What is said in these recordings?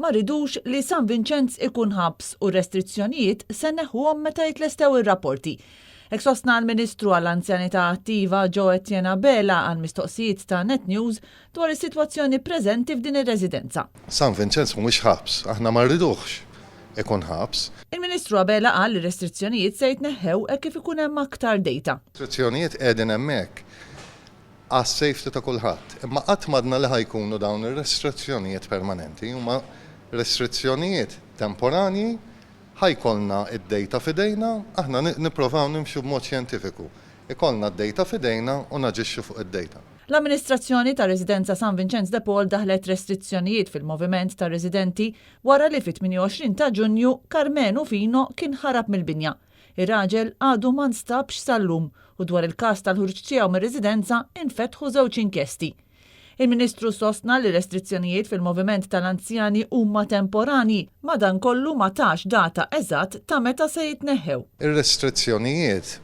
Ma rridux li San Vinċenz ikun ħabs u r-restrizzjonijiet se nneħħuhom meta jitlestew ir-rapporti. Hekk sostna l-Ministru għall-Anzjanità Attiva Jo Etienne Abela għal mistoqsijiet ta' Net News dwar is-sitwazzjoni preżenti f'din ir-residenza. San Vinċenz mhuwiex ħabs, aħna ma rriduhx ikun ħabs. Il-Ministru Abela qal li r-restrizzjonijiet se jitneħħew hekk kif ikun hemm aktar data. Restrizzjonijiet qegħdin hemmhekk għas-safety ta' kulħadd. Imma qatt m'għadna li ħa jkunu dawn ir-restrizzjonijiet permanenti, huma restrizzjonijiet temporanji, ħa jkollna d-data f'idejna, aħna nipprovaw nimxu b'mod xjentifiku. Ikollna d-data f'idejna u naġixxu fuq id-data. L-amministrazzjoni tar-Residenza San Vinċenz de Paul daħlet restrizzjonijiet fil-moviment tar-residenti wara li fit-28 ta' Ġunju Karmenu Fino kien ħarab mill-binja. Ir-raġel għadu ma nstabx sal-lum u dwar il-każ tal-ħruġ tiegħu mir-residenza infetħu żewġ inkjesti. Il-Ministru sostna li restrizzjonijiet fil-moviment tal-anzjani huma temporanji, madankollu ma tax data eżatt ta' meta se jitneħħew. Ir-restrizzjonijiet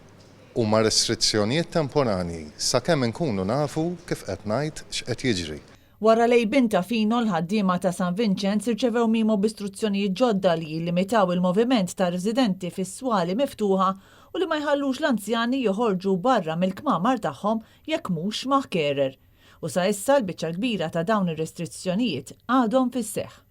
huma restrizzjonijiet temporanji sakemm inkunu nafu kif qed ngħid x'qed jiġri. Wara l-għejbien ta' Fino, l-ħaddiema ta' San Vinċenz irċevew mimo b'istruzzjonijiet ġodda li jillimitaw il-moviment tar-residenti fis-swali miftuħa u li ma jħallux l-anzjani joħorġu barra mill-kmamar tagħhom jekk mhux ma' carer. U sa issa l-biċċa l-kbira ta' dawn ir-restrizzjonijiet għadhom fis-seħħ.